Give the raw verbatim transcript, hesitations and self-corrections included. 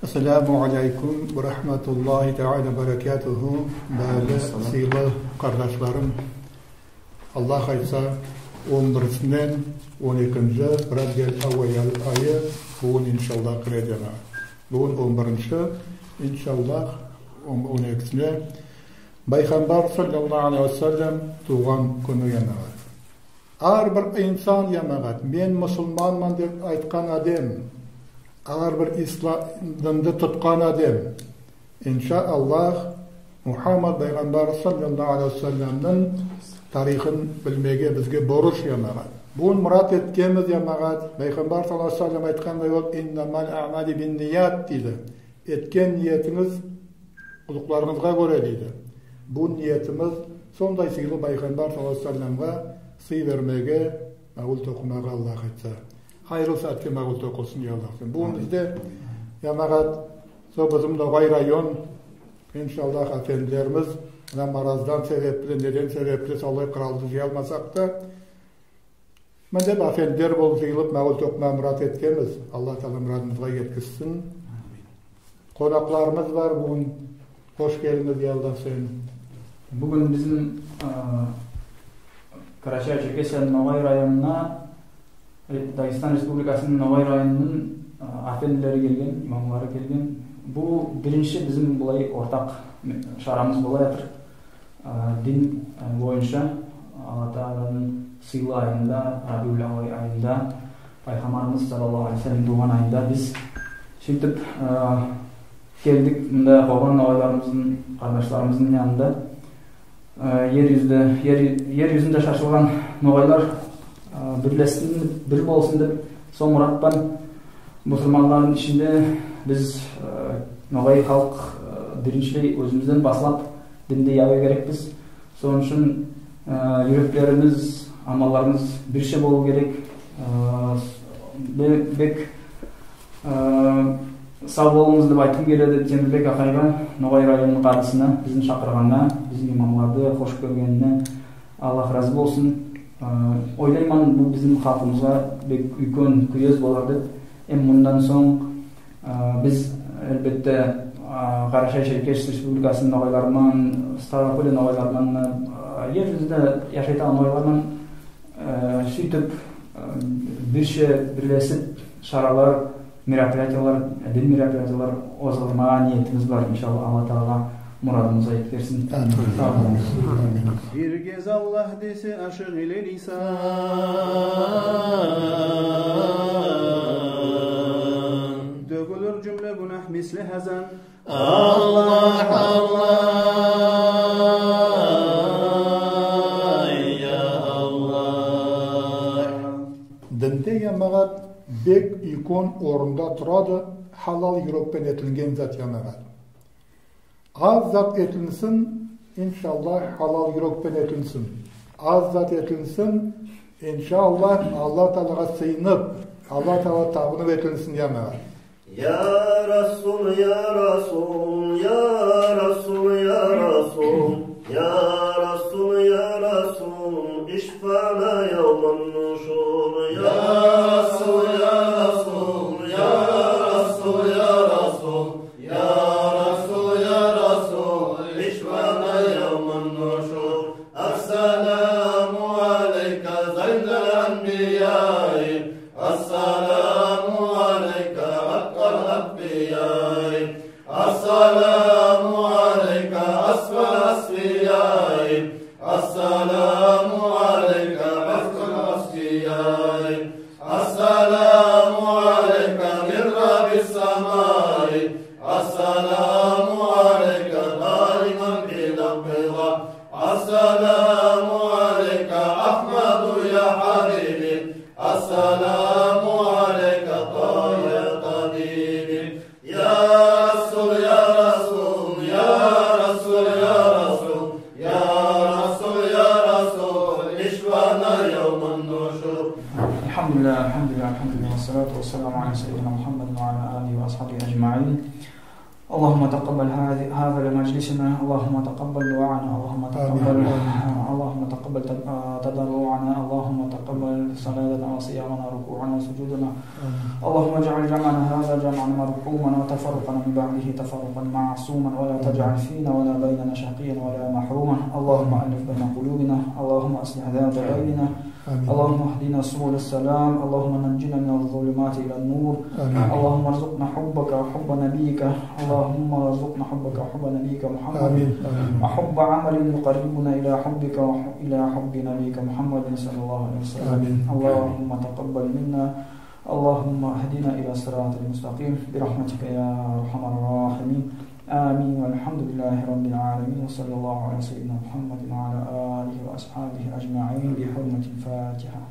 Ассаламу алейкум ва рахматуллахи таала ва баракатуху. Баалы, сыйлы кардашларым, Аллах айтса, он бирисиннен он экинши Рабиуль Авваль айы буьгуьн, иншаллах, киреди ана. Буьгуьн он биринши, иншаллах, он, он экисине Пайхамбар саллаллаху алейхи ва саллам тувган куьни, ямагат. Аьр бир инсан, ямагат, мен мусылманман деп айткан аьдем, аьр бир ислам динди туткан аьдем, иншаллах, Мухаммад пайхамбар саллаллаху алейхи ва салламнынъ тарихин билмеге бизге борыш, ямагат. Буьгуьн мырат эткенмиз, ямагат, пайхамбар саллаллаху алейхи ва саллам айткандай, ол «Иннамаль аъмалу бинният» дейди. Эткен ниетинъиз куллыкларынъызга коьре дейди. Бу ниетимиз сондай сыйлы пайхамбар саллаллаху алейхи ва салламга сый бермеге, мавлид окымага, Аллах айтса. Хайырлы саьатке мавлид окылсын, я Аллах. Буьгуьн бизде, ямагат, сол бизим Ногай район, иншаллах, аьфендилеримиз, мына мараздан себепли, неден себепли, солай кыралды йыя алмасак та, мине, аьфендилер болып йыйылып, мавлид окымага мырат эткенмиз. Алла Таала мырадымызга еткизсин. Конакларымыз бар буьгуьн. Хош келдинъиз, Ялдас. Буьгуьн бизим, а, Карашай-Шеркесия Ногай районына, э, Дагестан Республикасынынъ Ногай районынынъ, а, аьфендилери келген, имамлары келген. Бу биринши бизим булай ортак шарамыз бола ятыр. А, дин, а, бойынша Алла Тааладынъ сыйлы айында, Рабиуль Авваль айында, пайхамбарымыз саллаллаху алейхи ва саллам тувган айында биз суьйтип, а, келдик мунда Кобан ногайларымыздынъ, кардашларымыздынъ янында. А, ер юзде, ер, ер юзинде шашылган ногайлар, а, бирлессин, бир болсын деп, сол мырат пан мусылманлардынъ ишинде биз, а, ногай халк, а, бириншилей оьзимизден баслап динди яюв керекпиз. Сонынъ уьшин, а, юреклеримиз, амалларымыз бирше болув керек. А, бе-, бек, а, сав болынъыз деп айткым келеди Темирбек акайга, Ногай районынынъ кадысына, бизди шакырганына, бизим имамларды хош коьргенине Аллах разы болсын. А, ойлайман, бу бизим халкымызга бек уьйкен куьез болар деп. Эм мундан сонъ, а, биз, аьлбетте, а, Карашай-Шеркеш Республикасынынъ ногайлары ман, Ставрополь ногайлары ман, а, ер юзинде яшайтаган ногайлары ман, а, суьйтип, а, бирше бирлесип шаралар, мероприятиелер, дин мероприятиелер озгармага ниетимиз бар, иншалла. Алла Таала мырадымызга еткерсин. Амин. Сав болынъыз. Амин. Бир кез Аллах десе, ашык иле лисан, тоьгилир юмле гунах мисли хазан. Аллах, Аллах, я Аллах. Динде, ямагат, бек уьйкен орында турады халал юрек пен этилген зат, ямагат. Аз зат этилсин, иншалла, халал юрек пен этилсин. Аз зат этилсин, иншалла, Алла Таалага сыйынып, Алла Таалага табынып этилсин, ямагат. Я Расул, я Расул, я Расул, я Расул, я Расул, я Расул, ишфана явман нушур. Я Расул, я Расул, я Расул, я Расул, я Расул, я Расул, ишфана явман нушур. Ассаламу алейка, зайнал анбияи. Ассаламу алейка, атфал атфияи. Ассаламу алейка, асфал асфияи. Ассаламу алейка, асфал асфияи. Ассаламу алейка, мин Раббис самаи. Ассаламу алейка, даиман бил инкъилаб. Ассаламу алейка, Ахмаду я хабиби. Ассаламу алейка, Таха я табиби. Я Расул, я Расул, я Расул, я Расул, я Расул, я Расул, ишфана явман нушур. Альхамдулиллях, альхамдулиллях, альхамдулиллях, вассалату вассаламу аля сайидина Мухаммад ва аля алихи ва асхабихи аджмаин. اللهم تقبل هذه، هذا مجلسنا، اللهم تقبل دعاءنا، اللهم تقبل، آمين. اللهم تقبل تد-، آه، تضرعنا، اللهم تقبل صلاتنا وصيامنا وركوعنا وسجودنا. آمين. اللهم اجعل جمعنا هذا جمعا مرحوما وتفرقنا من بعده تفرقا معصوما ولا تجعل فينا ولا بيننا شقيا ولا محروما. اللهم ألف بين قلوبنا. اللهم أصلح ذات بيننا. آمين. اللهم اهدنا سبل السلام. اللهم نجنا من الظلمات إلى النور. آمين. اللهم ارزقنا حبك وحب نبيك. اللهم ارزقنا حبك وحب نبيك محمد. آمين. آمين. وحب عمل يقربنا إلى حبك وإلى حب نبيك محمد صلى الله عليه وسلم. آمين. اللهم تقبل منا. اللهم اهدنا إلى الصراط المستقيم برحمتك يا أرحم الراحمين. آمين. والحمد لله رب العالمين، وصلى الله على سيدنا محمد وعلى آله وأصحابه أجمعين بحرمة الفاتحة.